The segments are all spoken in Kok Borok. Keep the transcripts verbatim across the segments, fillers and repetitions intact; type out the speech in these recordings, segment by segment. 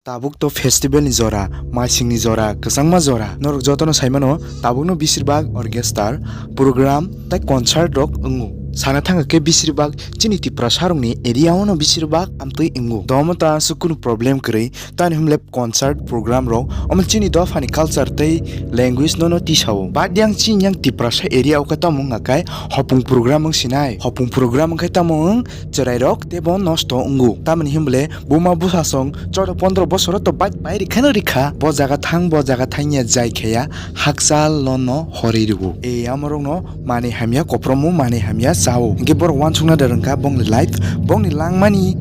Tabuk to festival ni jora, maising ni jora, kwchangma jora. Norok jotono saimano, tabukno bisir bak orchestra, program tei concert rok wngo. Sana thangkha khe bisir bak chini Tiprasa rokni area ono bisir bak amtwi wngo. Domo ta aswk kunu problem kwrwi, tani hwnle concert program rok omo chini dophani culture tei language nono tisao. Badyang chini yang Tiprasa area o khe tamo wngkha khe hopung program wng sinai. Hopung program wngkhe tamo wng chwrairok teibo nosto wngo. Tamoni hwnle buma bwsasong chauda pondro bosoro to bike bai rikha no rikha. Bo jaga thang, bo jaga thangya jai khaya hakchal lono horwi rwo. E amorokno manwi hamya kopromo, manwi hamya chao. Hinkhe borok wansukna da rwngkha bongni life, bongni langmani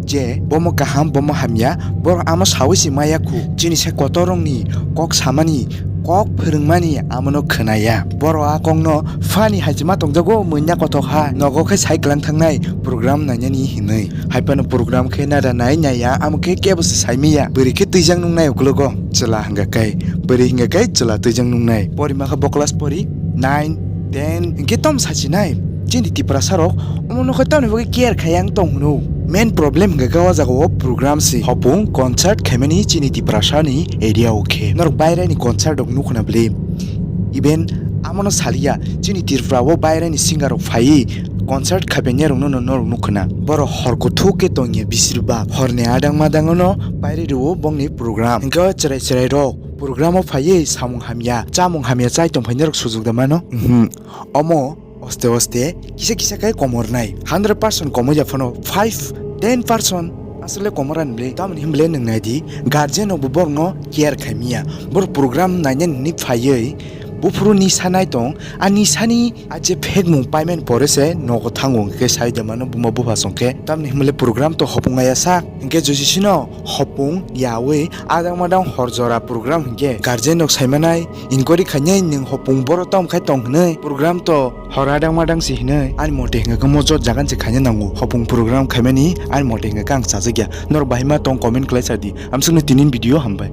je bomo kaham, bomo hamya, borok amo sawi se maya khu. Chini se kotorrokni kok samani, kok phwrwngmani amono khwnaya. Borok a kokno phani hachima tongjago, manya kothok ha, nogo khe cycle wng thangnai program nainani hinwi. Haiphano program khe nada nai naiya, amo khe kebo se saimanya. Bwrwi khe twijak nungnai ukologo, chwla hwnga khe. Bwrwi hwnga khe chwla twijak nungnai. Porima khe bo class pori nine, ten, hinkhe tom sachinai. Chini Tiprasa rok omono khe tamni bagwi care khaiya wng tong hwno. Main problem hwnga khe o jaga o program se hopung concert khaimani chini Tiprasa ni area o khe. Norok bairani concert rok nukhuna bwle. Even amono saliya, chini Tripura o bairani singer rok phaiwi concert khaipaiya rokno no norok nukhuna. Borok hor kuthuk khe tongya bisir bak. Horni adang madang ono bairwi rwo bongni program. Hinkhe o chwrai chwrai rok program o phaiwi samung hamya, chamung hamya chai tongphainai rok sujuk da mano? Mhm. Omo oste oste kisa kisa khe komornai. Hundred percent komorya phano five, ten percent aswkle komorani bwle. Tamoni hwnle nwng nai di, guardian rokbo borokno care khaimya. Borok program nainani hwnwi phaiwi buphuru nisa nai tong, a nisani a je phekmung paimani pore se nogo thango hwnkhe sai de mano buma bupha song khe. Tamoni hwnle program to hopung aya sak, hinkhe josisino hopung yawi adang madang hor jora program hinkhe guardian rok saimanai inquiry khainai nwng hopung boro tom khai tong hwnwi, program to hor adang madang se hwnwi ani mote hwnkhe mo jot jagan se khaina nango. Hopung program khaimani ani mote hwnkhe ang chajakya. Norok bahai ma tong comment khlai sa di. Amsukno tini video hambai.